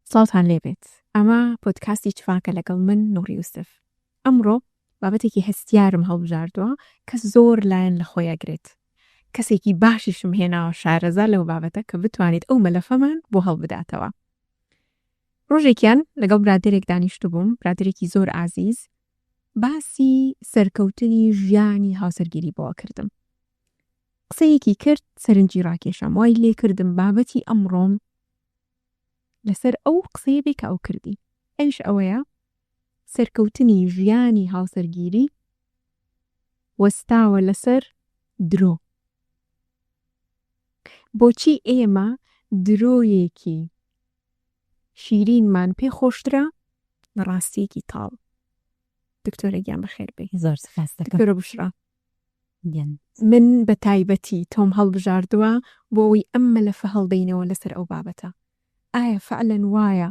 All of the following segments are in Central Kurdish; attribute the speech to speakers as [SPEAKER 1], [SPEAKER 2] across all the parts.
[SPEAKER 1] سڵاوتان لێبێت ئەمە پۆدکاستی چڤاکە لەگەڵ من نوری یوسف ئەمڕۆ بابەتێکی هەستیارم هەڵبژاردووە کە زۆر لایەن لە خۆی ئەگرێت کەسێکی باشیشم هێناوە شارەزا لەو بابەتە کە بتوانێت ئەو مەلەفەمان بۆ هەڵبداتەوە. ڕۆژێکیان لەگەڵ برادەرێک دانیشتبووم، برادەرێکی زۆر ئازیز، باسی سەرکەوتنی ژیانی هاوسەرگیری بۆ ئەکردم. قسەیەکی کرد سەرنجی ڕاکێشام، وای لێ کردم بابەتی ئەمڕۆم لەسەر ئەو قسەیە بێ کە ئەو کردی. ئەویش ئەوەیە سەرکەوتنی ژیانی هاوسەرگیری وەستاوە لەسەر درۆ. بۆچی ئێمە درۆیەکی شیرینمان پێ خۆشترە لە ڕاستییەکی تاڵ؟ دکتۆرە گیان بەخێربێی.
[SPEAKER 2] زۆر سپاس دەکەم.
[SPEAKER 1] دکتۆرە بوشرا.
[SPEAKER 2] گیان.
[SPEAKER 1] من بە تایبەتی تۆم هەڵبژاردووە بۆ ئەوەی ئەم مەلەفە هەڵدەینەوە لەسەر ئەو بابەتە. ئایا فعلەن وایە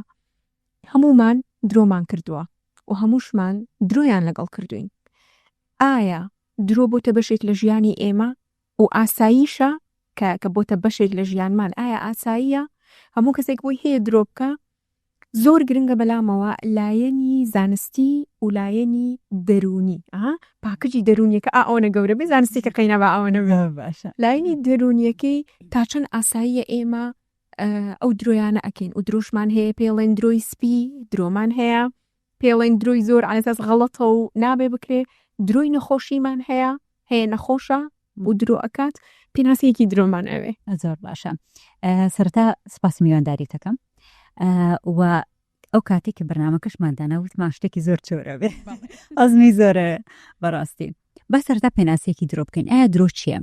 [SPEAKER 1] هەموومان درۆمان کردووە و هەمووشمان درۆیان لەگەڵ کردوین؟ ئایا درۆ بۆتە بەشێک لە ژیانی ئێمە و ئاساییشە کە کە بۆتە بەشێک لە ژیانمان؟ ئایا ئاساییە هەموو کەسێک بۆی هەیە درۆ بکە؟ زۆر گرنگە بەلامەوە لایەنی زانستی و لایەنی دەروونی. ئەها پاکجی دەروونیەکە ئا ئەوەنە گەورە بێ زانستیەکە قەینا با ئەوەنە بێ.
[SPEAKER 2] باشە.
[SPEAKER 1] لایەنی دەروونیەکەی تا چەند ئاساییە ئێمە ئەو درۆیانە ئەکەین و درۆشمان هەیە پێڵێن درۆی سپی، درۆمان هەیە پێڵێن درۆی زۆر عەلەساس غەڵەتە و نابێ بکرێ، درۆی نەخۆشیمان هەیە، هەیە نەخۆشە و درۆ ئەکات، پێناسەیەکی درۆمان ئەوێ.
[SPEAKER 2] زۆر باشە. سەرەتا سپاسی میوانداریت ئەکەم. و ئەو کاتێک کە بەرنامەکەشمان دانا وتمان شتێکی زۆر چۆرە بێ. ئەزمی زۆرە بەڕاستی. با سەرەتا پێناسەیەکی درۆ بکەین. ئایا درۆ چییە؟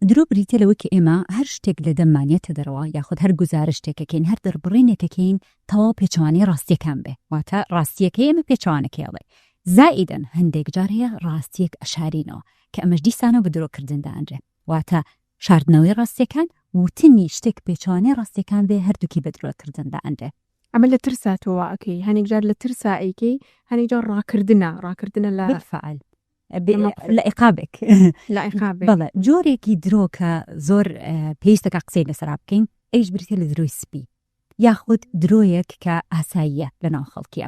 [SPEAKER 2] درۆ بریتیە لەوەی کە ئێمە هەر شتێک لە دەممان یەتە دەرەوە یاخود هەر گوزارشتێکەکەین هەر دەربڕینێکەکەین تەواو پێچەوانەی ڕاستیەکان بێ واتە ڕاستیەکەی ئێمە پێچەوانەکەی ئەڵێ زائیدەن هەندێک جار هەیە ڕاستیەک ئەشارینەوە کە ئەمەش دیسانەوە بە درۆکردن دائەنرێ واتە شاردنەوەی ڕاستیەکان وتنی شتێک پێچەوانەی ڕاستیەکان بێ هەردووکی بە درۆکردن دائەنرێ.
[SPEAKER 1] ئەمە لە ترسا تۆ وا ئەکەی هەنێک جار لە ترسا ئەیکەی هەنێک جار ڕاکردنە ڕاکردنە لە
[SPEAKER 2] بالفعل لە عیقابێک
[SPEAKER 1] لە عیقابێک
[SPEAKER 2] بەڵێ جۆرێکی درۆ کە زۆر پێویستەکە قسەی لەسەرا بکەین ئەویش بریتیە لە درۆی سپی یاخود درۆیەک کە ئاساییە لە ناو خەڵکیە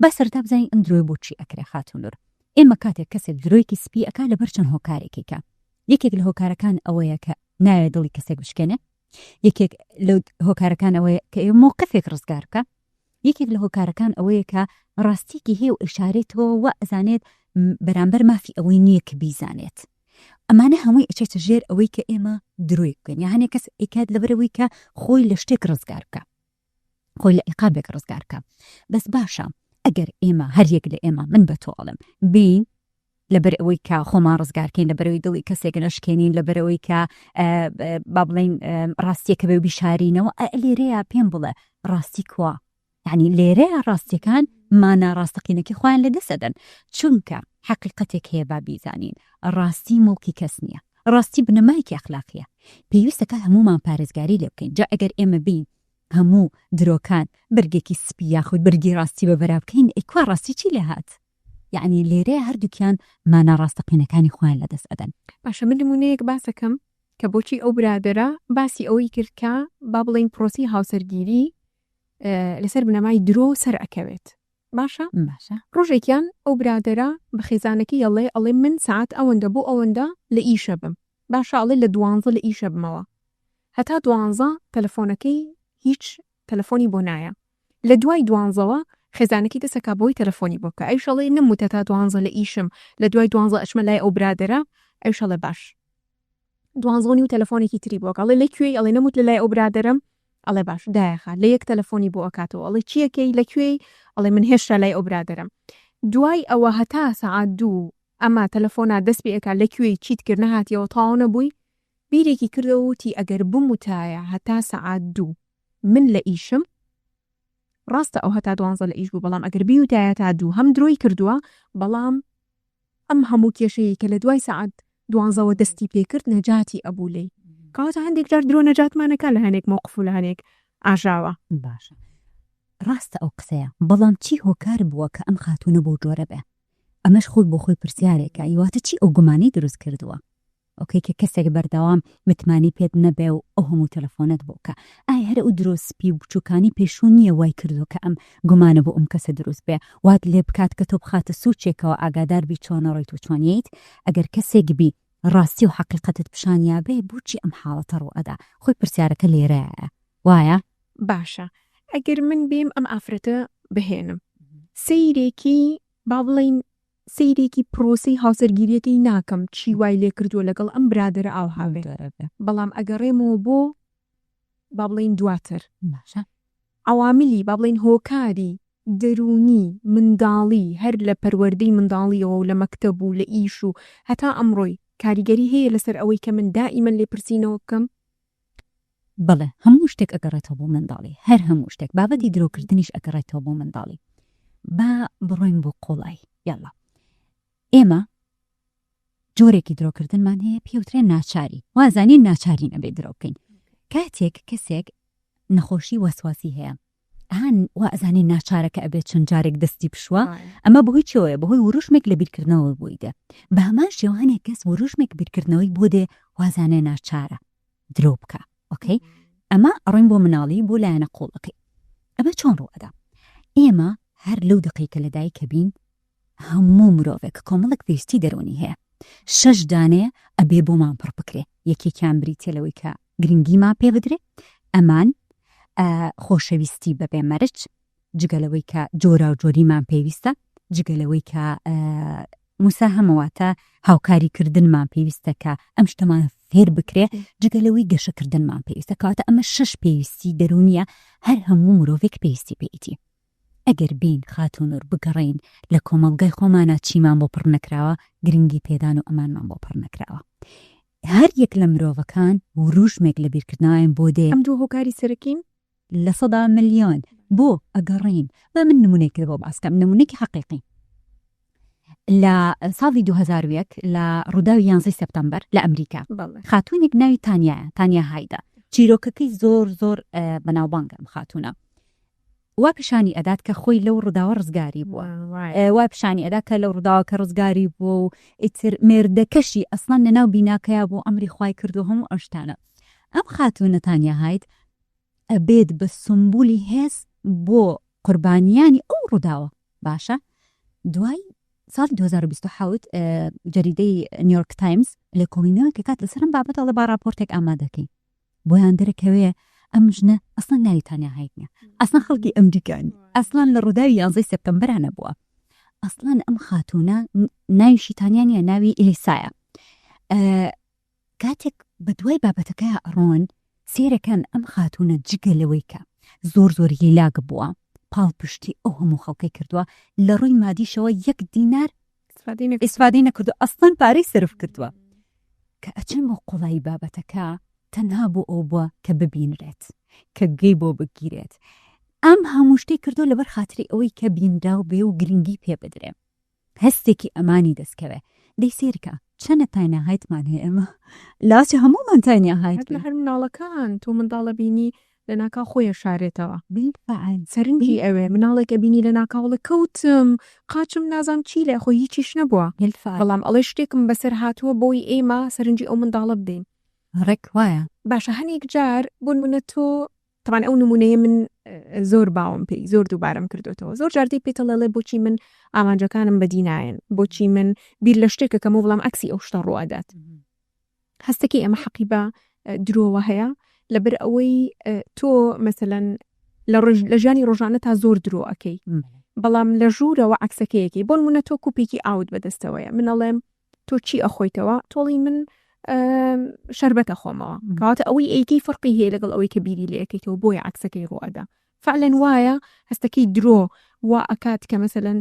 [SPEAKER 2] با سەرەتا بزانین ئەم درۆی بۆچی ئەکرێ خاتوون نور ئێمە کاتێک کەسێک درۆیەکی سپی ئەکا لەبەر چەند هۆکارێکی کە یەکێک لە هۆکارەکان ئەوەیە کە ناوێت دڵی کەسێک بشکێنێ یەکێک لە هۆکارەکان ئەوەیە کە ئێوە مەوقفێک ڕزگار بکە یەکێک لە هۆکارەکان ئەوەیە کە ڕاستیەکی هەیە و ئەیشارێتەوە وا ئەزانێت بەرامبەر مافی ئەوەی نییە کە بیزانێت ئەمانە هەمووی ئەچێتە ژێر ئەوەی کە ئێمە درۆی بکەین یا هەنێک کەس ئەیکات لەبەرەوەی کە خۆی لە شتێک ڕزگار بکە خۆی لە عیقابێک ڕزگار بکە بەس باشە ئەگەر ئێمە هەر یەک لە ئێمە من بە تۆ ئەڵێم بین لەبەر ئەوەی کە خۆمان ڕزگارکەین لەبەرەوەی دڵی کەسێک نەشکێنین لەبەرەوەی کە با بڵین ڕاستیەکە بێ بیشارینەوە لێرەیە پێم بڵێ ڕاستی کوا یعنی لێرەیە ڕاستیەکان مانا ڕاستەقینەکەی خۆیان لە دەست ئەدەن چونکە حەقیقەتێک هەیە با بیزانین ڕاستی موڵکی کەس نییە ڕاستی بنەمایەکی ئەخلاقیە پێویستەکە هەمومان پارێزگاری لێ بکەین جا ئەگەر ئێمە بین هەموو درۆکان بەرگێکی سپی یاخود بەرگی ڕاستی بە بەرا بکەین ئەی کوا ڕاستی چی لێ هات یەعنی لێرەیە هەردووکیان مانا ڕاستەقینەکانی خۆیان لەدەست ئەدەن.
[SPEAKER 1] باشە من نمونەیەک باسەکەم کە بۆچی ئەو برادەرە باسی ئەوەی کرد کە با بڵێین پرۆسەی هاوسەرگیری لەسەر بنەمای درۆ سەر ئەکەوێت باشە
[SPEAKER 2] باشە
[SPEAKER 1] ڕۆژێکیان ئەو برادەرە بە خێزانەکەی ئەڵێ ئەڵێ من سەعات ئەوەندە بۆ ئەوەندە لە ئیشە بم باشە ئەڵێ لە دوانزە لە ئیشە بمەوە هەتا دوانزە تەلەفۆنەکەی هیچ تەلەفۆنی بۆ نایە لە دوای دوانزەوە خێزانەکەی دەست ئەکا بەوەی تەلەفۆنی بۆ بکا ئەویش ئەڵێ نەموت هەتا دوانزە لە ئیشم لە دوای دوانزە ئەچمە لای ئەو برادەرە ئەویش ئەڵێ باش دوانزە و نیو تەلەفۆنێکی تری بۆ ئەکا ئەڵێ لە کوێی ئەڵێ نەموت لە لای ئەو برادەرەم ئەڵێ باش دایەخا لە یەک تەلەفۆنی بۆ ئەکاتەوە ئەڵێ چیەکەی لە کوێی ئەڵێ من هێشتا لای ئەو برادەرەم دوای ئەوە هەتا سەعات دوو ئەمە تەلەفۆنا دەست پێ ئەکا لە کوێی چیت کرد نەهاتیەوە تەواو نەبووی بیرێکی کردەوە وتی ئەگەر بموتایە هەتا سەعات دوو من لە ئیشم ڕاستە ئەو هەتا دوانزە لە ئیش بوو بەڵام ئەگەر بیوتایە تا دوو هەم درۆی کردووە بەڵام ئەم هەموو کێشەیە کە لە دوای سەعات دوانزەوە دەستی پێکرد نەجاتی ئەبوو لێی کەواتە هەندێک جار درۆ نەجاتمانەکە لە هەنێک مەوقف و لە هەنێک ئاژاوە.
[SPEAKER 2] باشە ڕاستە ئەو قسەیە بەڵام چی هۆکار بووە کە ئەم خاتوونە بەو جۆرە بێ ئەمەش خۆی بۆ خۆی پرسیارێکە ی واتە چی ئەو گومانەی دروست کردووە؟ ئۆکەی کە کەسێک بەردەوام متمانەی پێت نەبێ و ئەو هەموو تەلەفۆنەت بۆ بکا ئایا هەر ئەو درۆ سپی و بچوکانەی پێشوو نییە وای کردووە کە ئەم گومانە بۆ ئەم کەسە دروست بێ وات لێ بکات کە تۆ بخاتە سوچێکەوە ئاگادار بی چۆن ئەڕۆیت و چۆن یەیت ئەگەر کەسێک بی ڕاستی و حەقیقەتت پیشان یابێ بۆچی ئەم حاڵەتە ڕوو ئەدا خۆی پرسیارەکە لێرەیە وایە؟
[SPEAKER 1] باشە ئەگەر من بێم ئەم ئافرەتە بهێنم سەیرێکی با بڵێین سەیرێکی پرۆسەی هاوسەرگیرییەکەی ناکەم چی وای لێ کردووە لەگەڵ ئەم برادەرە ئاوها بێ بەڵام ئەگەڕێمەوە بۆ با بڵێین دواتر
[SPEAKER 2] باشە
[SPEAKER 1] عەواملی با بڵێین هۆکاری دەروونی منداڵی هەر لە پەروەردەی منداڵیەوە و لە مەکتەب و لە ئیش و هەتا ئەمڕۆی کاریگەری هەیە لەسەر ئەوەی کە من دائیمەن لێپرسینەوە بکەم؟
[SPEAKER 2] بەڵێ هەموو شتێک ئەگەڕێتەوە بۆ منداڵی هەر هەموو شتێک بابەتی درۆکردنیش ئەگەڕێتەوە بۆ منداڵی با بڕۆین بۆ قوڵایی یاڵا ئێمە جۆرێکی درۆکردنمان هەیە پێوترێن ناچاری وازانین ناچارین ئەبێ درۆ بکەین کاتێک کەسێک نەخۆشی وەسواسی هەیە هان وا ئەزانێ ناچارە کە ئەبێت چەند جارێک دەستی بشوە ئەمە بەهۆی چیەوەیە بەهۆی وروژمێک لە بیرکردنەوە بۆی دێ بە هەمان شێوە هەنێک کەس وروژمێک بیرکردنەوەی بۆ دێ وازانێ ناچارە درۆ بکا ئۆکەی ئەمە ئەڕۆین بۆ مناڵی بۆ لایەنە قوڵەکەی ئەمە چۆن ڕوو ئەدا ئێمە هەر لەو دەقەی کە لەدایکە بین هەموو مرۆڤێک کۆمەڵێک پێویستی دەروونی هەیە شەش دانەیە ئەبێ بۆمان پڕ بکرێ یەکێکیان بریتیە لەوەی کە گرنگیمان پێ بدرێ ئەمان خۆشەویستی بەبێ مەرج جگە لەوەی کە جۆراوجۆریمان پێویستە جگە لەوەی کە موساهەمە واتە هاوکاری کردنمان پێویستە کە ئەم شتەمان فێر بکرێ جگە لەوەی گەشەکردنمان پێویستە کەواتە ئەمە شەش پێویستی دەروونیە هەر هەموو مرۆڤێک پێویستی پێیتی ئەگەر بێین خاتوو نور بگەڕێین لە کۆمەڵگای خۆمانا چیمان بۆ پڕ نەکراوە گرنگی پێدان و ئەمانمان بۆ پڕ نەکراوە هەر یەک لە مرۆڤەکان وروژمێک لە بیرکردنەوەیان بۆ دێ.
[SPEAKER 1] ئەم دوو هۆکاری سەرەکین؟
[SPEAKER 2] 100% بۆ ئەگەڕێین با من نمونەیەکت بۆ باس کەم نمونەیەکی حەقیقی لە ساڵی 2001 لە ڕووداوی یانزەی سێپتەمبەر لە ئەمریکا خاتوونێک ناوی تانیایە تانیا هایدە چیرۆکەکەی زۆر زۆر بەناوبانگە ئەم خاتوونە وا پیشانی ئەدات کە خۆی لەو ڕووداوە ڕزگاری بووە وا پیشانی ئەدا کە لەو ڕووداوە کە ڕزگاری بووە و ئیتر مێردەکەشی ئەسڵەن لەناو بیناکەیا بوو ئەمری خوای کردو هەموو ئەو شتانە ئەم خاتوونە تانیا هاید ئەبێت بە سومبولی هێز بۆ قوربانیانی ئەو ڕووداوە باشە دوای ساڵی 2027 جەریدەی نیویۆرک تایمز لێکۆڵینەوەیەک کات لەسەر ئەم بابەتە ئەڵێ با ڕاپۆرتێک ئامادەکەین بۆیان دەرەکەوێ ئەم ژنە ئەسڵەن ناوی تانیا هاید نیە ئەسڵەن خەڵکی ئەمریکا نیە ئەسڵەن لە ڕووداوی یانزەی سێپتەمبەرا نەبووە ئەسڵەن ئەم خاتوونە ناویشی تانیا نیە ناوی ئێلیسایە کاتێک بە دوای بابەتەکەیا ئەڕۆن سەیرەکەن ئەم خاتوونە جگە لەوەی کە زۆر زۆر هیلاک بووە پاڵپشتی ئەو هەموو خەڵکەی کردووە لە ڕووی مادیشەوە یەک دینار ئیسفادەی نەکردووە ئەسڵەن پارەی سەرف کردووە کە ئەچن بۆ قوڵایی بابەتەکە تەنها بۆ ئەو بووە کە ببینرێت کە گوێی بۆ بگیرێت ئەم هەموو شتەی کردووە لەبەر خاتری ئەوەی کە بینراو بێ و گرنگی پێ بدرێ هەستێکی ئەمانی دەستکەوێ دەی سەیرکە چەنە تاینە هایتمان هەیە ئێمە لاچ هەموومان تاینە هایت
[SPEAKER 1] هەر مناڵەکان تۆ منداڵە بینی لەناکاو خۆی ئەشارێتەوە
[SPEAKER 2] بالفعل
[SPEAKER 1] سەرنجی ئەوێ مناڵێک ئەبینی لەناکاو ئەڵێ کەوتم قاچم نازانم چی لێ خۆی هیچیش نەبووە
[SPEAKER 2] بالفعل
[SPEAKER 1] بەڵام ئەڵێ شتێکم بەسەر هاتووە بۆی ئێمە سەرنجی ئەو منداڵە بدەین
[SPEAKER 2] ڕێک وایە
[SPEAKER 1] باشە هەنێک جار بۆ نمونە تۆ تەبعەن ئەو نمونەیە من زۆر باوم پێی زۆر دووبارەم کردوتەوە زۆر جار دێ پێتە ڵێ بۆچی من ئامانجەکانم بەدی نایەن بۆچی من بیر لە شتێکەکەم و بەڵام عەکسی ئەو شتە ڕوو ئەدات هەستەکەی ئەمە حەقی بە درۆوە هەیە لەبەر ئەوەی تۆ مەسەلەن لە ڕژ لە ژیانی ڕۆژانە تا زۆر درۆ ئەکەی بەڵام لە ژوورەوە عەکسەکەیەکەی بۆ نمونە تۆ کوپێکی ئاوت بەدەستەوەیە من ئەڵێم تۆ چی ئەخۆیتەوە تۆڵی من شەربەت ئەخۆمەوە کەواتە ئەوەی ئەیکەی فەرقی هەیە لەگەڵ ئەوەی کە بیری لێ ئەکەیتەوە بۆیە عەکسەکەی ڕوو ئەدا فعلەن وایە هەستەکەی درۆ وا ئەکات کە مەسەلەن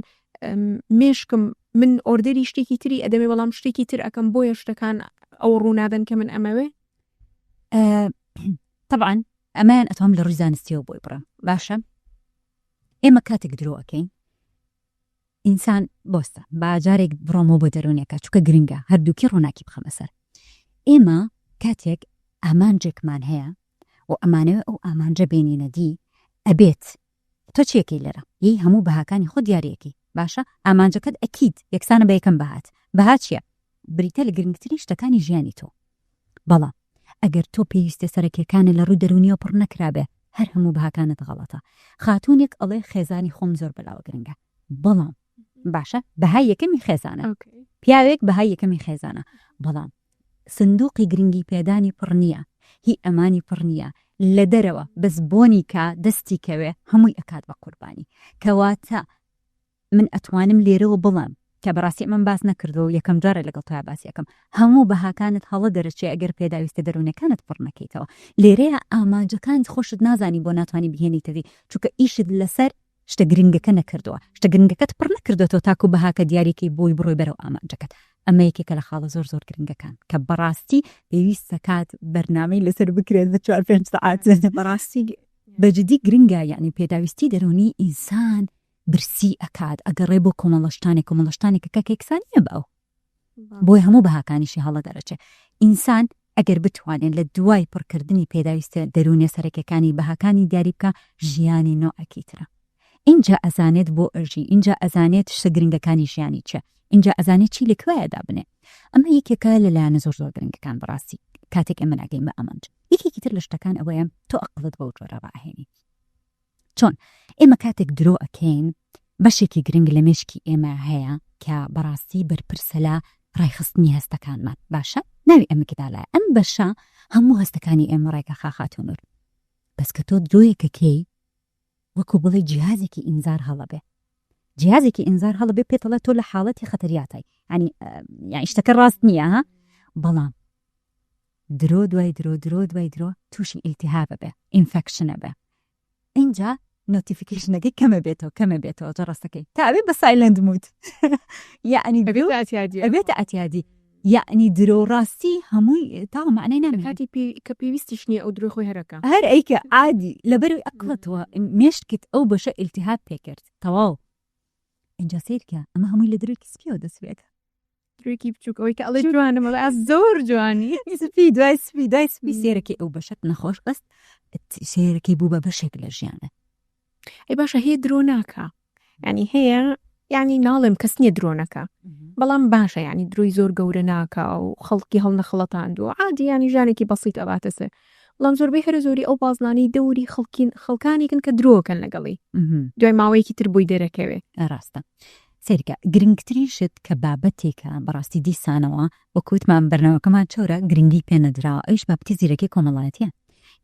[SPEAKER 1] مێشکم من ئۆردەری شتێکی تری ئەدەمێ بەڵام شتێکی تر ئەکەم بۆیە شتەکان ئەوە ڕوونادەن کە من ئەمەوێ.
[SPEAKER 2] تەبعەن ئەمەیان ئەتوانم لە ڕووی زانستیەوە بۆی بڕێم باشە ئێمە کاتێک درۆ ئەکەین ئینسان بۆستە با جارێک بڕۆمەوە بۆ دەروونەکە چونکە گرنگە هەردووکی ڕووناکی بخەمە سەر ئێمە کاتێک ئامانجێکمان هەیە و ئەمانەوێ ئەو ئامانجە بێنینە دی ئەبێت تۆ چیەکەی لێرە یەی هەموو بەهاکانی خۆت دیاریەکەی باشە ئامانجەکەت ئەکید یەکسانە بە یەکەم بەهات بەها چیە؟ بریتیە لە گرنگترین شتەکانی ژیانی تۆ. بەڵام ئەگەر تۆ پێویستیە سەرەکیەکانت لە ڕووی دەروونیەوە پڕ نەکرابێ هەر هەموو بەهاکانت غەڵەتە. خاتوونێک ئەڵێ خێزانی خۆم زۆر بەلاوە گرنگە بەڵام باشە بەهای یەکەمی خێزانە پیاوێک بەهای یەکەمی خێزانە بەڵام سندوقی گرنگی پێدانی پڕ نییە هی ئەمانی پڕ نییە لە دەرەوە بەس بۆنی کا دەستی کەوێ هەمووی ئەکات بە قوربانی کەواتە من ئەتوانم لێرەوە بڵێم کە بەڕاستی ئەمەم باس نەکردووە و یەکەم جارە لەگەڵ تۆیا باسی ئەکەم هەموو بەهاکانت هەڵە دەرەچێ ئەگەر پێداویستە دەروونەکانت پڕ نەکەیتەوە لێرەیە ئامانجەکانت خۆشت نازانی بۆ ناتوانی بهێنیتە دی چونکە ئیشت لەسەر شتە گرنگەکە نەکردووە شتە گرنگەکەت پڕ نەکردۆتەوە تاکو بەهاکە دیاریکەی بۆی بڕۆی بەرەو ئامانجەکەت ئەمە یەکێکە لە خاڵە زۆر زۆر گرنگەکان کە بەڕاستی پێویستە کات بەرنامەی لەسەر بکرێت بە چوار پێنج سەعات
[SPEAKER 1] بەڕاستی
[SPEAKER 2] بە جدی گرنگە یعنی پێداویستی دەروونی ئینسان برسی ئەکات ئەگەڕێ بۆ کۆمەڵە شتانێک کۆمەڵە شتانێک کە کە یەکسان نییە بە ئەو بۆیە هەموو بەهاکانیشی هەڵە دەرەچێ ئینسان ئەگەر بتوانێت لە دوای پڕکردنی پێداویستە دەروونیە سەرەکیەکانی بەهاکانی دیاری بکا ژیانی نەوعێکی ترە ئینجا ئەزانێت بۆ ئەژی ئینجا ئەزانێت شتە گرنگەکانی ژیانی چیە ئینجا ئەزانێت چی لە کوێیا دابنێ ئەمە یەکێکە لە لایەنە زۆر زۆر گرنگەکان بەڕاستی کاتێک ئێمە ناگەین بە ئامانج یەکێکی تر لە شتەکان ئەوەیە تۆ ئەقڵت بەو جۆرە ڕائەهێنی چۆن؟ ئێمە کاتێک درۆ ئەکەین بەشێکی گرنگ لە مێشکی ئێمە هەیە کە بەڕاستی بەرپرسە لە ڕێکخستنی هەستەکانمان باشە ناوی ئەمگدالایە ئەم بەشە هەموو هەستەکانی ئێمە ڕێکەخا خاتوو نور بەس کە تۆ درۆیەکەکەی وەکو بڵێ جیهازێکی ئینزار هەڵەبێ جیهازێکی ئینزار هەڵەبێ پێتەڵێ تۆ لە حاڵەتی خەتەریاتای ینی یانی شتەکە ڕاست نییە ها بەڵام درۆ دوای درۆ درۆ دوای درۆ تووشی ئیلتیهاب ئەبێ ئینفەکشن ئەبێ ئینجا نۆتیفیکەیشنەکەی کەمە بێتەوە کەمە بێتەوە جەڕەسەکەی تا ئەبێ بە سایلەند مود یعنی
[SPEAKER 1] ئەبێتە ئەتیادی
[SPEAKER 2] ئەبێتە ئەتیادی یعنی درۆ ڕاستی هەمووی تا معنای نامێنێ
[SPEAKER 1] کاتی پێ کە پێویستیش نییە ئەو درۆی خۆی هەرەکە
[SPEAKER 2] هەر ئەیکە عادی لەبەرەوەی ئەقڵەتەوە مێشکت ئەو بەشە ئیلتیهاب پێکرد تەواو ئینجا سەیرکە ئەمە هەمووی لە درۆیەکی سپیەوە دەست پێکا
[SPEAKER 1] درۆیەکی بچووک ئەوەی کە ئەڵێ جوانم ئەڵێ ئا زۆر جوانی
[SPEAKER 2] سپی دوای سپی دوای سپی سێرەکەی ئەو بەشەت نەخۆش خست سێرەکەی بوو بە بەشێک لە ژیانت.
[SPEAKER 1] ئەی باشە هەیە درۆ ناکا یعنی هەیە یعنی ناڵێم کەس نییە درۆ نەکا بەڵام باشە یعنی درۆی زۆر گەورە ناکا و خەڵکی هەڵنەخڵەتاندووە عادی یعنی ژیانێکی بەسیت ئەباتە سەر بەڵام زۆربەی هەرە زۆری ئەو بازنانەی دەوری خەڵکین خەڵکانێکن کە درۆکەن لەگەڵی دوای ماوەیەکی تر بۆی دەرەکەوێ.
[SPEAKER 2] ڕاستە سەیرکە گرنگترین شت کە بابەتێکە بەڕاستی دیسانەوە وەک وتمان بەرنامەکەمان چەورە گرنگی پێ نەدراوە ئەویش بابەتی زیرەکی کۆمەڵایەتیە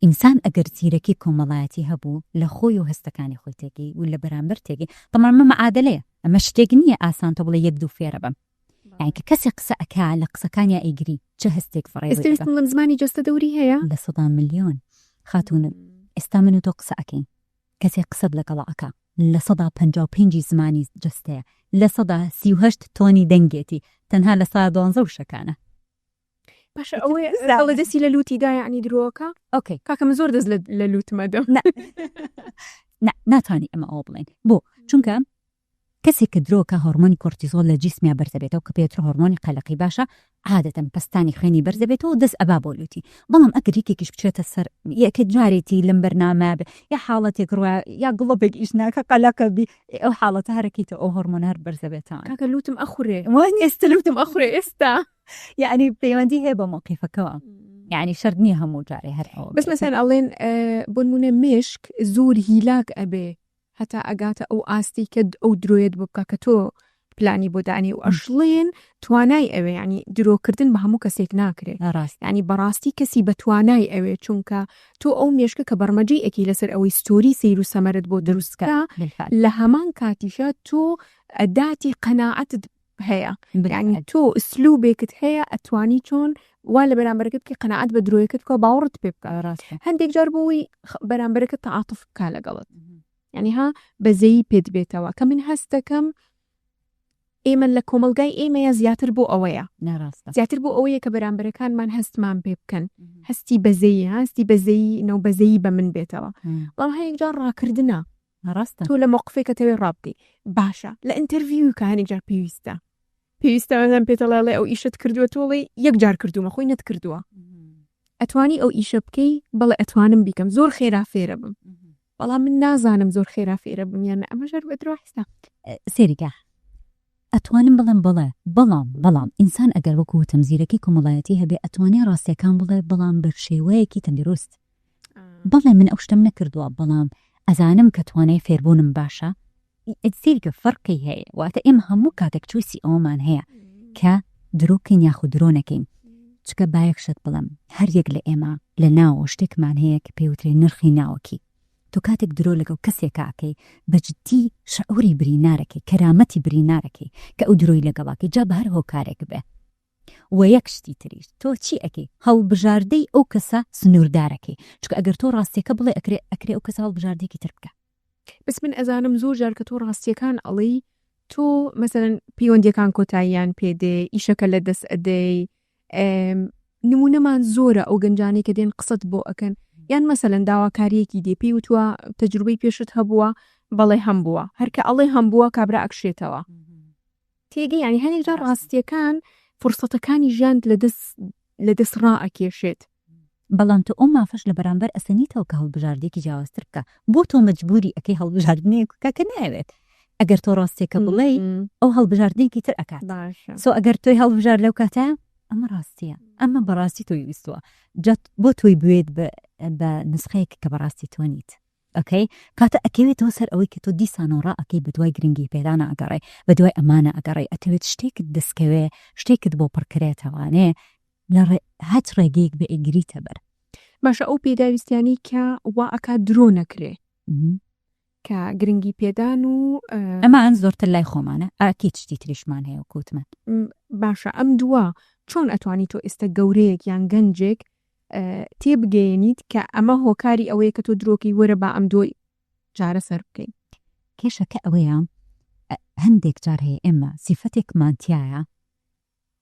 [SPEAKER 2] ئینسان ئەگەر زیرەکی کۆمەڵایەتی هەبوو لە خۆی و هەستەکانی خۆی تێگەی و لە بەرامبەر تێگەی تەمان ئەمە معادلەیە ئەمە شتێک نییە ئاسان تۆ بڵێ یەک دوو فێرە بم یانی کە کەسێک قسە ئەکا لە قسەکانیا ئەیگری چ هەستێک فڕێ
[SPEAKER 1] ئێستا ویستم بڵێم زمانی جەستە دەوری هەیە؟
[SPEAKER 2] لە سەدا ملیۆن خاتوونم ئێستا من و تۆ قسە ئەکەین کەسێک قسەت لەگەڵا ئەکا 55% ی زمانی جەستەیە 38% تۆنی دەنگێتی تەنها 12% وشەکانە.
[SPEAKER 1] باشە ئەوەی ئەڵێ دەستی لە لوتی دا یەعنی درۆکە؟
[SPEAKER 2] ئۆکەی
[SPEAKER 1] کاکە من زۆر دەست لە لوتم ئەدەم.
[SPEAKER 2] نا نا ناتوانی ئەمە ئەوە بڵێین بۆ؟ چونکە کەسێک کە درۆ ئەکا هۆرمۆنی کۆرتیزۆڵ لە جیسمیا بەرز ئەبێتەوە کە پێوترێ هۆرمۆنی قەلەقی باشە عادەتەن پەستانی خوێنی بەرز ئەبێتەوە و دەست ئەبا بۆ لوتی بەڵام ئەگەر یەکێکیش بچێتە سەر یەکە جارێتی لەم بەرنامە بێ یا حاڵەتێک ڕوا یا گڵۆپێک ئیش ناکە قەلەقە بی ئەو حاڵەتە هەرەکەیتەوە ئەو هۆرمۆنە هەر بەرز ئەبێتەوە.
[SPEAKER 1] کاکە لوتم ئەخورێ
[SPEAKER 2] وانیە
[SPEAKER 1] ئێستا لوتم ئەخورێ ئێستا.
[SPEAKER 2] یەعنی پەیوەندی هەیە بە مەوقیفەکەوە یەعنی شەرت نییە هەموو جارێ هەر ئەوە
[SPEAKER 1] بەس مەسەلەن ئەڵێن بۆ نموونە مێشک زۆر هیلاک ئەبێ هەتا ئەگاتە ئەو ئاستەی کە ئەو درۆیەت بۆ بکا کە تۆ پلانی بۆ دانی و ئەشڵێن توانای ئەوێ یعنی درۆکردن بە هەموو کەسێک ناکرێ
[SPEAKER 2] ڕاست
[SPEAKER 1] یعنی بەڕاستی کەسی بە توانای ئەوێ چونکە تۆ ئەو مێشکە کە بەرمەجەی ئەکەی لەسەر ئەوەی ستۆری سەیر و سەمەرت بۆ دروست کە لە هەمان کاتیشا تۆ ئەداتی قەناعەتت هەیە یعنی تۆ ئسلوبێکت هەیە ئەتوانی چۆن وا لە بەرامبەرەکە بکەی قەناعەت بە درۆیەکەت بکە و باوەڕت پێ بکە هەندێک جار بۆ وەی بەرامبەرەکە تەعاتوف بکا لەگەڵت یعنی ها بەزەیی پێت بێتەوە کە من هەست دەکەم ئێمە لە کۆمەڵگای ئێمەیە زیاتر بۆ ئەوەیە زیاتر بۆ ئەوەیە کە بەرامبەرەکانمان هەستمان پێ بکەن هەستی بەزەیی هەستی بەزەیی نەو بەزەیی بە من بێتەوە بەڵام هەندێک جار ڕاکردنە
[SPEAKER 2] ڕاستە
[SPEAKER 1] تۆ لە مەوقفێکە تەوێ ڕابکەی باشە لە ئینتەرڤیو کە هەنێک جار پێویستە پێویستە مەسەلەن پێت ئەڵێ ئەو ئیشت کردووە تۆ ئەڵێی یەک جار کردوومە خۆی نەتکردووە ئەتوانی ئەو ئیشە بکەی بەڵێ ئەتوانم بیکەم زۆر خێرا فێرە بم بەڵام من نازانم زۆر خێرا فێرە بم یان ئەمە ژەر بە درۆ حیساب
[SPEAKER 2] سەیری کە. ئەتوانم بڵێم بەڵێ، بەڵام بەڵام ئینسان ئەگەر وەکو وتم زیرەکی کۆمەڵایەتی هەبێ ئەتوانێ ڕاستیەکان بڵێ بەڵام بە شێوەیەکی تەندروست. بەڵێ من ئەو شتەم نەکردووە بەڵام ئەزانم کە توانای فێربوونم باشە. سەیرکە فەرقی هەیە، واتە ئێمە هەموو کاتێک choice ی ئەوەمان هەیە کە درۆ بکەین یاخود درۆ نەکەین. چونکە با یەک شت بڵێم، هەر یەک لە ئێمە لە ناوەوە شتێکمان هەیە کە پێی وترێ نرخی ناوەکی. تۆ کاتێک درۆ لەگەڵ کەسێکا ئەکەی بە جدی شعوری برینارەکەی، کەرامەتی برینارەکەی کە ئەو درۆی لەگەڵا ئەکەی جا بە هەر هۆکارێک بێ. وە یەک شتی تریش تۆ چی ئەکەی هەڵبژاردەی ئەو کەسە سنوردارەکەی چونکە ئەگەر تۆ ڕاستیەکە بڵێ ئەکرێ ئەکرێ ئەو کەسە هەڵبژاردەیەکی تر بکا.
[SPEAKER 1] بەس من ئەزانم زۆر جار کە تۆ ڕاستیەکان ئەڵێی تۆ مەسەلەن پەیوەندییەکان کۆتاییان پێ دێ، ئیشەکە لە دەست ئەدەی، ئێ نموونەمان زۆرە ئەو گەنجانەی کە دێن قسەت بۆ ئەکەن یان مەسەلەن داواکارییەکی دێ پێی وتووە تەجروبەی پێشت هەبووە بەڵێ هەم بووە هەر کە ئەڵێ هەم بووە کابرا ئەکشێتەوە. تێگەی یانی هەنێک جار ڕاستییەکان فرسەتەکانی ژیان لە دەست لە دەست ڕائەکێشێت.
[SPEAKER 2] بەڵام تۆ ئەو مافەش لە بەرامبەر ئەسەنیتەوە کە هەڵبژاردەیەکی جیاوازتر بکا. بۆ تۆ مەجبوری ئەکەی هەڵبژاردنێک بکا کە نایەوێت. ئەگەر تۆ ڕاستیەکە بڵێی ئەو هەڵبژاردنێکی تر ئەکات.
[SPEAKER 1] باشە.
[SPEAKER 2] سۆ ئەگەر تۆی هەڵبژارد لەو کاتە ئەمە ڕاستیە. ئەمە بەڕاستی تۆی ویستووە. جا بۆ تۆی بوێت بە نسخەیەک کە بەڕاستی تۆ نیت. ئۆکەی کاتە ئەکەوێتەوە سەر ئەوەی کە تۆ دیسانەوە ڕائەکەی بەدوای گرنگی پێدانا ئەگەڕێی بەدوای ئەمانە ئەگەڕێی ئەتەوێت شتێکت دەستکەوێ شتێکت بۆ پڕکرێتەوانێ لە ڕێ هەچ ڕێگەیەک بێ ئەیگریتە بەر.
[SPEAKER 1] باشە ئەو پێداویستیانەی کە وا ئەکات درۆ نەکرێ کە گرنگی پێدان و
[SPEAKER 2] ئەمان زۆرتر لای خۆمانە ئەکید شتی تریشمان هەیە وەکو وتمان.
[SPEAKER 1] باشە ئەم دووە چۆن ئەتوانی تۆ ئێستا گەورەیەک یان گەنجێک تێبگەیەنیت کە ئەمە هۆکاری ئەوەیە کە تۆ درۆکەی وەرە با ئەم دۆی چارەسەر بکەین.
[SPEAKER 2] کێشەکە ئەوەیە هەندێک جار هەیە ئێمە سیفەتێکمان تیایە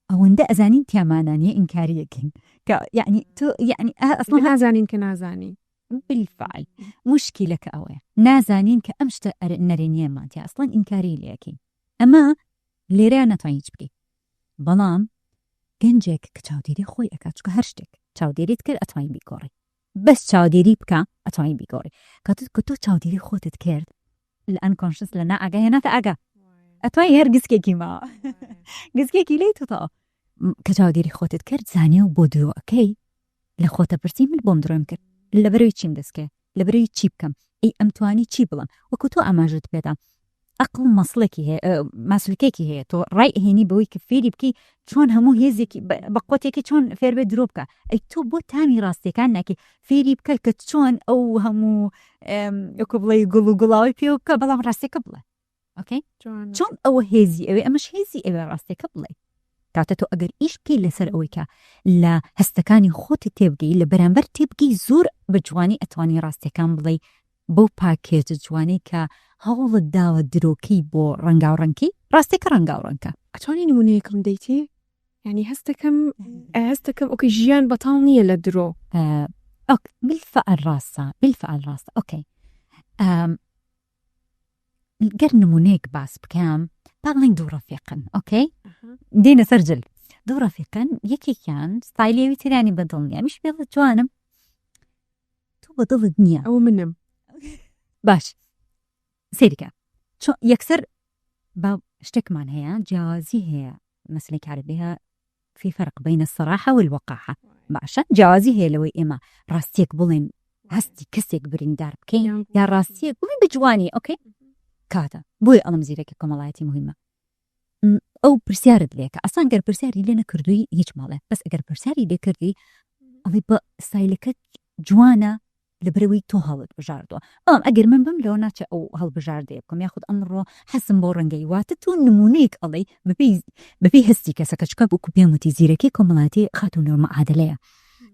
[SPEAKER 2] ئەوەندە ئەزانین تیامانە نیە ئینکاری ئەکەین کە یەعنی تۆ یەعنی ئەسڵەن
[SPEAKER 1] نازانین کە نازانین.
[SPEAKER 2] بالفعل موشکیلەکە ئەوەیە نازانین کە ئەم شتە نەرێنیەمان تیا ئەسڵەن ئینکاری لێ ئەکەین ئەمە لێرەیا ناتوانین هیچ بکەین بەڵام گەنجێک کە چاودێری خۆی ئەکات چونکە هەر شتێک چاودێریت کرد ئەتوانی بیگۆڕی بەس چاودێری بکە ئەتوانی بیگۆڕی کاتێک کە تۆ چاودێری خۆتت کرد لە unconscious لە نائاگا هێناتە ئاگا ئەتوانی هەر گسکێکی ماوە گسکێکی لێی تۆ کە چاودێری خۆتت کرد زانی و بۆ درۆ ئەکەی لە خۆتە پرسی من بۆم درۆم کرد لەبەرەوەی چیم دەستکەوێ لەبەرەوەی چی بکەم ئەی ئەمتوانی چی بڵێم وەکو تۆ ئاماژەت پێدا ئەقڵ مەسڵێکی هەیە ماسولکێکی هەیە تۆ ڕای ئەهێنی بەوەی کە فێری بکەی چۆن هەموو هێزێکی بە قوتێکی چۆن فێر بێ درۆ بکە ئەی تۆ بۆ تامی ڕاستیەکان ناکەی فێری بکە کە چۆن ئەو هەموو وەکو بڵێ گوڵ و گوڵاوی پێوە بکە بەڵام ڕاستیەکە بڵێ ئۆکەی چۆن ئەوە هێزی ئەوێ ئەمەش هێزی ئەوێ ڕاستیەکە بڵێ کاتە تۆ ئەگەر ئیش بکەی لەسەر ئەوەی کە لە هەستەکانی خۆت تێبگەی لە بەرامبەر تێبگەی زۆر بە جوانی ئەتوانی ڕاستیەکان بڵێی بەو پاکێجە جوانەی کە هەوڵت داوە درۆکەی بۆ ڕەنگاوڕەنگکەی ڕاستیەکە ڕەنگاوڕەنگکە.
[SPEAKER 1] ئەتوانی نموونەیەکم دەیتێ؟ یانی هەستەکەم هەستەکەم ئۆکەی ژیان بەتاڵ نییە لە درۆ.
[SPEAKER 2] ئۆک بالفعل ڕاستە بالفعل ڕاستە ئۆکەی گەر نموونەیەک باس بکەم با بڵێین دوو ڕەفیقن ئۆکەی دێنە سەر جل دوو ڕەفیقن یەکێکیان ستایلی ئەوی تریانی بەدڵ نییە ئەمیش پێ بڵێ جوانم تۆ بەدڵت نییە
[SPEAKER 1] ئەوە منم
[SPEAKER 2] باش سەیرکە چۆن یەکسەر با شتێکمان هەیە جیاوازی هەیە مەسلەی عەرەبیە فی فەرق بین الصراحە والوقاحە باشە جیاوازی هەیە لەوەی ئێمە ڕاستیەک بڵێن هەستی کەسێک بریندار بکەین یا ڕاستیەک بڵێن بە جوانی ئۆکەی کاتە بۆیە ئەڵم زیرەکی کۆمەڵایەتی مهمە ئەو پرسیارت لێکە ئەسان گەر پرسیاری لێ نەکردووی هیچ ماڵێ بەس ئەگەر پرسیاری لێ کردی ئەڵێ بە ستایلەکە جوانە لەبەرئەوەی تۆ هەڵت بژاردووە بەڵام ئەگەر من بم لەوە ناچێ ئەو هەڵبژاردەیە بکەم یاخود ئەمڕۆ حەزم بۆ ڕەنگەی واتە تۆ نمونەیەک ئەڵێی بەپێی بەپێی هەستی کەسەکە چونکە وەکو پێم وتی زیرەکی کۆمەڵایەتی خاتوو نور معادلەیە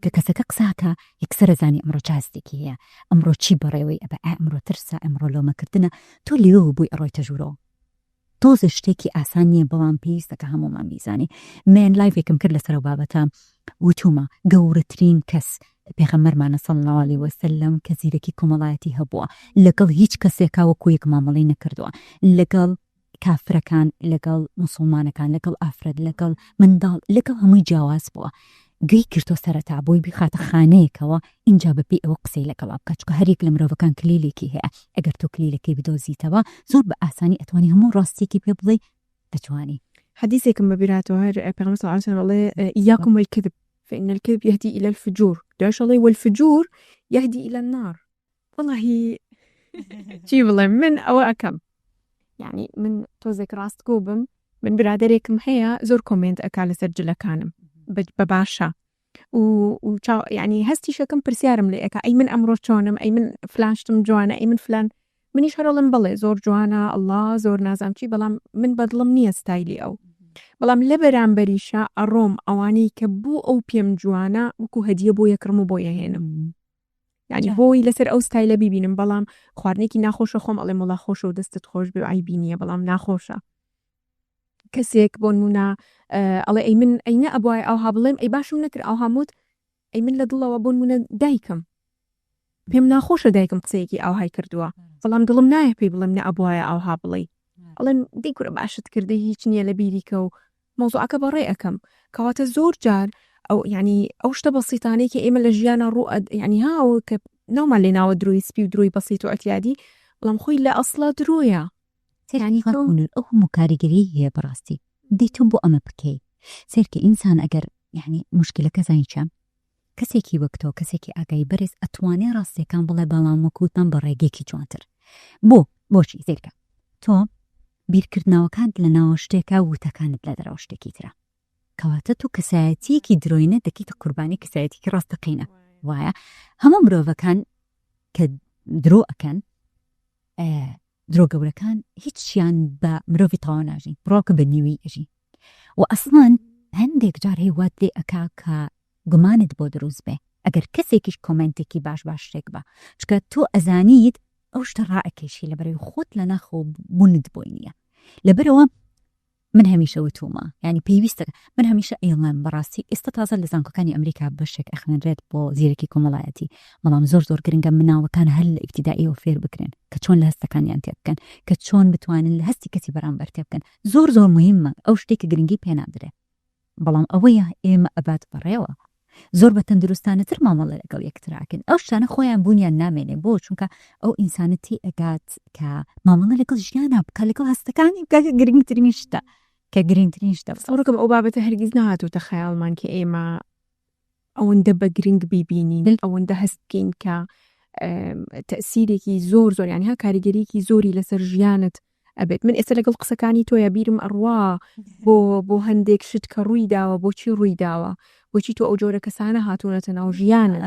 [SPEAKER 2] کە کەسەکە قساکە یەکسەر ئەزانی ئەمڕۆ چ هەستێکی هەیە ئەمڕۆ چی بەڕێوەی ئەبا ئایا ئەمڕۆ ترسە ئەمڕۆ لۆمەکردنە تۆ لێوە بووی ئەڕۆیتە ژوورەوە تۆزێ شتێکی ئاسان نییە بەڵام پێویستە کە هەموومان بیزانین. من لایڤێکم کرد لەسەر ئەو بابەتە وتومە گەورەترین کەس پێغەمبەرمانە صلی اللە علیە وسلم کە زیرەکی کۆمەڵایەتی هەبووە لەگەڵ هیچ کەسێکا وەکو یەک مامەڵەی نەکردووە لەگەڵ کافرەکان لەگەڵ موسڵمانەکان لەگەڵ ئافرەت لەگەڵ منداڵ لەگەڵ هەمووی جیاواز بووە گوێی گرتووە سەرەتا بۆی بیخاتە خانەیەکەوە ئینجا بەپێی ئەوە قسەی لەگەڵا بکات چونکە هەریەک لە مرۆڤەکان کلیلێکی هەیە ئەگەر تۆ کلیلەکەی بدۆزیتەوە زۆر بە ئاسانی ئەتوانی هەموو ڕاستیەکی پێ بڵێی. دەتوانی.
[SPEAKER 1] حەدیسێکم بە بیر هاتەوە هەر پێغەمبەر سەڵەڵاه عەلەیهی وسەلەم ئەڵێ ئیاکوم وەلکزب فإن الکذب یهدی إلی الفجور دوایش ئەڵێ وەلفجور یهدی إلی النار وەڵاهی چی بڵێم من ئەوە ئەکەم یەعنی من تۆزێک ڕاستگۆ بم من برادەرێکم هەیە زۆر کۆمێنت ئەکا لەسەر جلەکانم بە باشە و چاو یەعنی هەستیش ئەکەم پرسیارم لێ ئەکا ئەی من ئەمڕۆ چۆنم ئەی من فلان شتم جوانە ئەی من فلان منیش هەر ئەڵێم بەڵێ زۆر جوانە ئەڵا زۆر نازانم چی بەڵام من بە دڵم نییە ستایلی ئەو بەڵام لە بەرامبەریشا ئەڕۆم ئەوانەی کە بۆ ئەو پێم جوانە وەکوو هەدیە بۆ ئەکڕم و بۆی ئەهێنم یانی بۆی لەسەر ئەو ستایلە بیبینم بەڵام خواردنێکی ناخۆشە خۆم ئەڵێم وەڵا خۆشە و دەستت خۆش بێ و عەیبی نییە بەڵام ناخۆشە کەسێک بۆ نموونە ئەڵێ ئەی من ئەی نەئەبووایە ئەوها بڵێم ئەی باشم نەکرد ئەوها وت ئەی من لە دڵەوە بۆ نموونە دایکم پێم ناخۆشە دایکم قسەیەکی ئاوهای کردووە بەڵام دڵم نایە پێی بڵێم نەئەبووایە ئەوها بڵێی ئەڵێم دەی کورە باشت کردی هیچ نییە لە بیری کە و مەوزوعەکە بەڕێ ئەکەم کەواتە زۆر جار ئەو یەعنی ئەو شتە بەسیتانەی کە ئێمە لە ژیانا ڕوو یەعنی ها ئەوە کە ناومان لێ ناوە درۆی سپی و درۆی بەسیت و ئیعتیادی بەڵام خۆی لە ئەسڵا درۆیە.
[SPEAKER 2] یانی ئەو هەموو کاریگەری هەیە بەڕاستی دەی تۆ بۆ ئەمە بکەی سەیرکە ئینسان ئەگەر یعنی موشکیلەکە زانی چیە کەسێکی وەک تۆ کەسێکی ئاگای بەرز ئەتوانێ ڕاستیەکان بڵێ بەڵام وەک وتمان بە ڕێگەیەکی جوانتر بۆ بۆچی سەیرکە تۆ بیرکردنەوەکانت لە ناوە شتێکە وتەکانت لە دەرەوە شتێکی ترە کەواتە تۆ کەسایەتیەکی درۆینە دەکەیتە قوربانی کەسایەتیکی ڕاستەقینە وایە هەموو مرۆڤەکان کە درۆ ئەکەن درۆ گەورەکان هیچیان بە مرۆڤی تەواو ناژین بڕۆکە بە نیوی ئەژین و ئەسڵەن هەندێک جار هەیە وات لێ ئەکا کە گومانت بۆ دروست بێ ئەگەر کەسێکیش کۆمێنتێکی باش باش شتێک بە چونکە تۆ ئەزانیت ئەو شتە ڕائەکێشی لەبەرەوەی خۆت لە ناخەوە بوونت بۆی نییە لەبەرەوە من هەمیشە وتومە یانی پێویستە من هەمیشە ئەیڵێم بەڕاستی ئێستا تازە لە زانکۆکانی ئەمریکا بەشێک ئەخوێنرێت بۆ زیرەکی کۆمەڵایەتی بەڵام زۆر زۆر گرنگە مناڵەکان هەر لە ئیبتیدائیەوە فێر بکرێن کە چۆن لە هەستەکانیان تێبگەن کە چۆن بتوانن لە هەستی کەسی بەرامبەر تێبگەن زۆر زۆر مهمە ئەو شتێک کە گرنگی پێ نادرێ بەڵام ئەوەیە ئێمە ئەبات بەڕێوە زۆر بە تەندروستانەتر مامەڵە لەگەڵ یەکترا ئەکەین ئەو شتانە خۆیان بوونیان نامێنێ بۆ چونکە ئەو ئینسانە تێ ئەگات کە مامەڵە لەگەڵ ژیانا بکا لەگەڵ هەستەکانی بکا کە گرنگترین شتە کە گرنگترین شتە.
[SPEAKER 1] تەسەورکەم ئەو بابەتە هەرگیز نەهاتووتە خەیاڵمان کە ئێمە ئەوەندە بە گرنگ بیبینین ئەوەندە هەست بکەین کە تەئسیرێکی زۆر زۆر یانی ها کاریگەرییەکی زۆری لەسەر ژیانت ئەبێت من ئێستا لەگەڵ قسەکانی تۆیا بیرم ئەڕوا بۆ بۆ هەندێک شت کە ڕووی داوە بۆچی ڕووی داوە بۆچی تۆ ئەو جۆرە کەسانە هاتوونەتە ناو ژیانت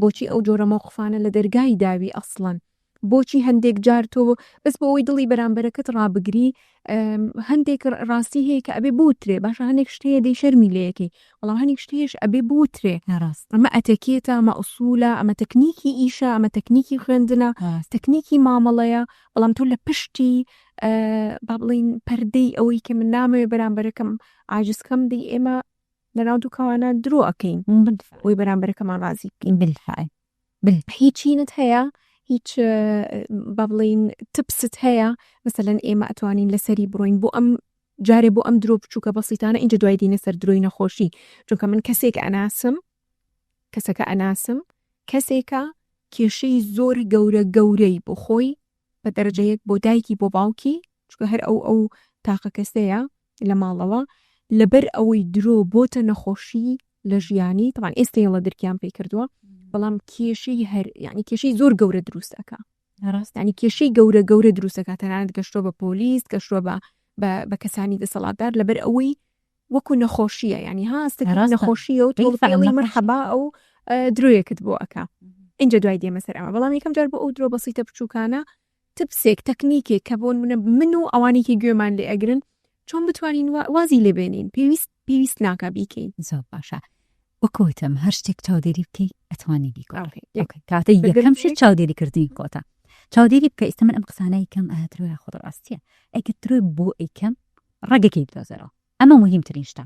[SPEAKER 1] بۆچی ئەو جۆرە مەوقفانە لە دەرگای داوی ئەسڵەن بۆچی هەندێک جار تۆ بەس بۆ ئەوەی دڵی بەرامبەرەکەت ڕابگری هەندێک ڕاستی هەیە کە ئەبێ بوترێ باشە هەندێک شت هەیە دەی شەرمی لێ ئەکەی بەڵام هەندێک شت هەیەش ئەبێ بوترێ ئەمە ئەتەکێتە ئەمە ئسوولە ئەمە تەکنیکی ئیشە ئەمە تەکنیکی خوێندنە تەکنیکی مامەڵەیە بەڵام تۆ لە پشتی با بڵێین پەردەی ئەوەی کە من نامەوێ بەرامبەرەکەم عاجز کەم دەی ئێمە لەناو دووکەوانە درۆ ئەکەین بۆی بەرامبەرەکەمان ڕازی بکەین.
[SPEAKER 2] بالفعل.
[SPEAKER 1] هیچینت هەیە هیچ با بڵێین تپست هەیە مەسەلەن ئێمە ئەتوانین لەسەری بڕۆین بۆ ئەم جارێ بۆ ئەم درۆ بچووکە بەسیتانە ئینجا دوای دینە سەر درۆی نەخۆشی چونکە من کەسێک ئەناسم کەسەکە ئەناسم کەسێکە کێشەی زۆر گەورە گەورەی بۆ خۆی بە دەرەجە یەک بۆ دایکی بۆ باوکی چونکە هەر ئەو ئەو تاقە کەسەیە لە ماڵەوە لەبەر ئەوەی درۆ بۆتە نەخۆشی لە ژیانی تەبعەن ئێستا یەڵە درکیان پێی کردووە بەڵام کێشەی هەر یعنی کێشەی زۆر گەورە دروست ئەکا ینی کێشەی گەورە گەورە دروست ئەکا تەنانەت گەشتووە بە پۆلیس گەشتووە بە بە کەسانی دەسەڵاتدار لەبەر ئەوەی وەکو نەخۆشییە یعنی ها نەخۆشییە و تۆ پێڵی مەرحەبا ئەو درۆیەکت بۆ ئەکا ئینجا دوای دێمە سەر ئەمە بەڵام یەکەم جار بۆ ئەو درۆ بەسیتە بچووکانە تپسێک تەکنیکێک کە بۆ نمونە من و ئەوانەی کە گوێمان لێ ئەگرن چۆن بتوانین وازی لێ بێنین پێویست پێویست ناکا بیکەین.
[SPEAKER 2] زۆر باشە وەکو وتم هەر شتێک چاودێری بکەی ئەتوانی بیگۆڕی ئۆکەی کاتە یەکەم شت چاودێری کردنی خۆتە چاودێری بکە ئیستا من ئەم قسانە ئەیکەم ئایا درۆ یاخود ڕاستیە ئەگەر درۆی بۆ ئەیکەم ڕەگەکەی بدۆزەرەوە ئەمە موهیمترین شتە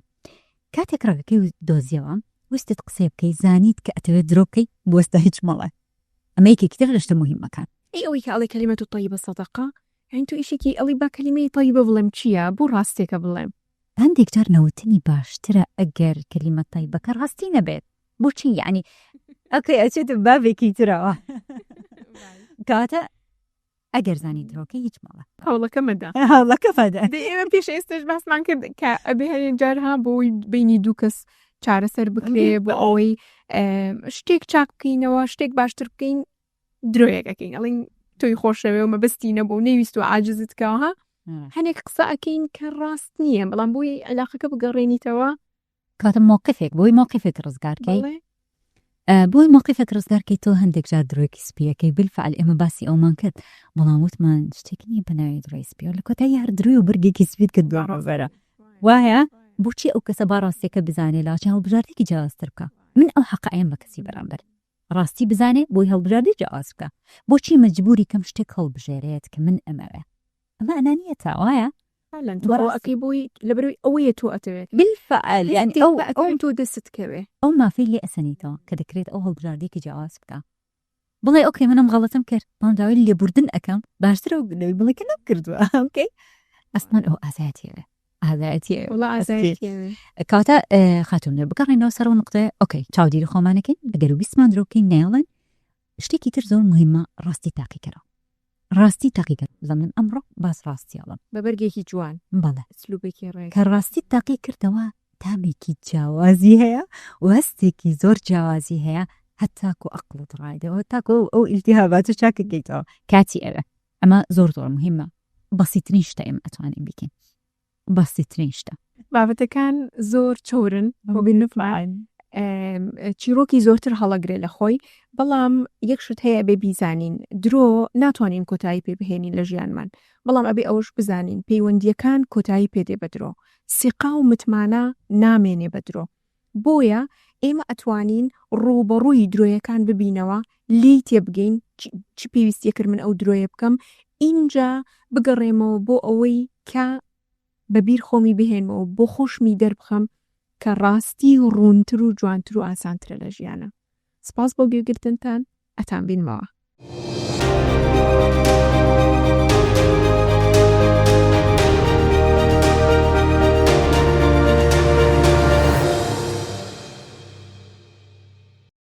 [SPEAKER 2] کاتێک ڕەگەکەی دۆزیەوە ویستت قسەی بکەی زانیت کە ئەتەوێت درۆ بکەی بوەستە هیچ مەڵێ ئەمە یەکێکی ترە لە شتە موهیمەکان.
[SPEAKER 1] ئەی ئەوەی کە ئەڵێ کەلیمەت طیبە سەدەقە یانی تۆ ئیشێکی ئەڵێی با کەلیمەی طیبە بڵێم چییە بۆ ڕاستێکە بڵێم؟
[SPEAKER 2] هەندێک جار نەوتنی باشترە ئەگەر کەلیمە تەیبەکە ڕاستی نەبێت بۆچی یەعنی ئۆکەی ئەچێتە بابێکی ترەوە کەواتە. ئەگەر زانی درۆکەی هیچ مەڵێ.
[SPEAKER 1] هەوڵەکە مەدە.
[SPEAKER 2] هەوڵەکە مەدە.
[SPEAKER 1] دەی ئێمە پێش ئێستاش باسمان کرد کە ئەبێ هەنێ جار ها بۆ بەینی دوو کەس چارەسەر بکرێ بۆ ئەوەی شتێک چاک بکەینەوە شتێک باشتر بکەین درۆیەک ئەکەین ئەڵێین تۆی خۆشەوێ و مەبەستی نەبوو نەیویستووە عاجزت کەوە ها هەنێک قسە ئەکەین کە ڕاست نییە بەڵام بۆی عیلاقەکە بگەڕێنیتەوە.
[SPEAKER 2] کەواتە مەوقفێک بۆی مەوقفێک ڕزگار کەی بۆی مەوقفێک ڕزگار کەی تۆ هەندێک جار درۆیەکی سپیەکەی بالفعل ئێمە باسی ئەومان کرد بەڵام وتمان شتێک نییە بە ناوی درۆی سپی لە کۆتایی هەر درۆی و بەرگێکی سپیت کرد بە ڕۆزەرە وایە بۆچی ئەو کەسە با ڕاستیەکە بزانێ لاچە هەڵبژاردێکی جیاوازتر بکە من ئەو حەقە ئەیەم بە کەسی بەرامبەر ڕاستی بزانێ بۆی هەڵبژاردەی جیاواز بکە بۆچی مەجبوری کەم شتێک هەڵبژێرێت کە من ئەمەوێ ئەمە ئەنانیەتە وایە؟
[SPEAKER 1] فعلا تۆ ئەوە ئەکەی بۆی لەبەرئەوەی ئەوەیە تۆ ئەتەوێت
[SPEAKER 2] بالفعل یانی ئەو
[SPEAKER 1] ئەو تۆ دەستت کەوێ
[SPEAKER 2] ئەو مافەی لێ ئەسەنیتەوە کە دەکرێت ئەو هەڵبژاردەیەکی جیاواز بکا بڵێ okay من ئەم غەڵەتەم کرد بەڵام داوای لێبوردن ئەکەم باشترە لەوەی بڵێ کە نەمکردووە okay ئەسڵەن ئەو ئازایەتی ئەوێ ئازایەتی ئەوێ
[SPEAKER 1] وەڵا ئازایەتی ئەوێ
[SPEAKER 2] کەواتە خاتوون بگەڕێینەوە سەر ئەو نوقتەیە okay چاودێری خۆمان ئەکەین ئەگەر ویستمان درۆ بکەین نایەڵێن شتێکی تر زۆر موهیمە ڕاستی تاقیکەرەوە ڕاستی تاقیکەرەوە بزانە من ئەمڕۆ باس ڕاستی ئەڵێم.
[SPEAKER 1] بە بەرگێکی جوان.
[SPEAKER 2] بەڵێ.
[SPEAKER 1] ئسلوبێکی ڕێک.
[SPEAKER 2] کە ڕاستیت تاقی کردەوە تامێکی جیاوازی هەیە و هەستێکی زۆر جیاوازی هەیە هەتاکو ئەقڵت ڕایدەوە هەتاکو ئەو ئیلتیهاباتە چاکەکەیتەوە کاتی ئەوێ ئەمە زۆر زۆر موهیمە بەسیترین شتە ئێمە ئەتوانین بیکەین. بەسیترین شتە.
[SPEAKER 1] بابەتەکان زۆر چەورن چیرۆکی زۆرتر هەڵەگرێ لە خۆی بەڵام یەک شت هەیە بێ بیزانین درۆ ناتوانین کۆتایی پێ بهێنین لە ژیانمان بەڵام ئەبێ ئەوەش بزانین پەیوەندییەکان کۆتایی پێ دێ بە درۆ سیقا و متمانە نامێنێ بە درۆ بۆیە ئێمە ئەتوانین ڕووبەڕووی درۆیەکان ببینەوە لێی تێبگەین چ پێویستیە کرد من ئەو درۆیە بکەم ئینجا بگەڕێمەوە بۆ ئەوەی کە بە بیر خۆمی بهێنمەوە بۆ خۆشمی دەربخەم کە ڕاستی ڕوونتر و جوانتر و ئاسانترە لە ژیانە. سپاس بۆ گوێگرتنتان ئەتان بینمەوە.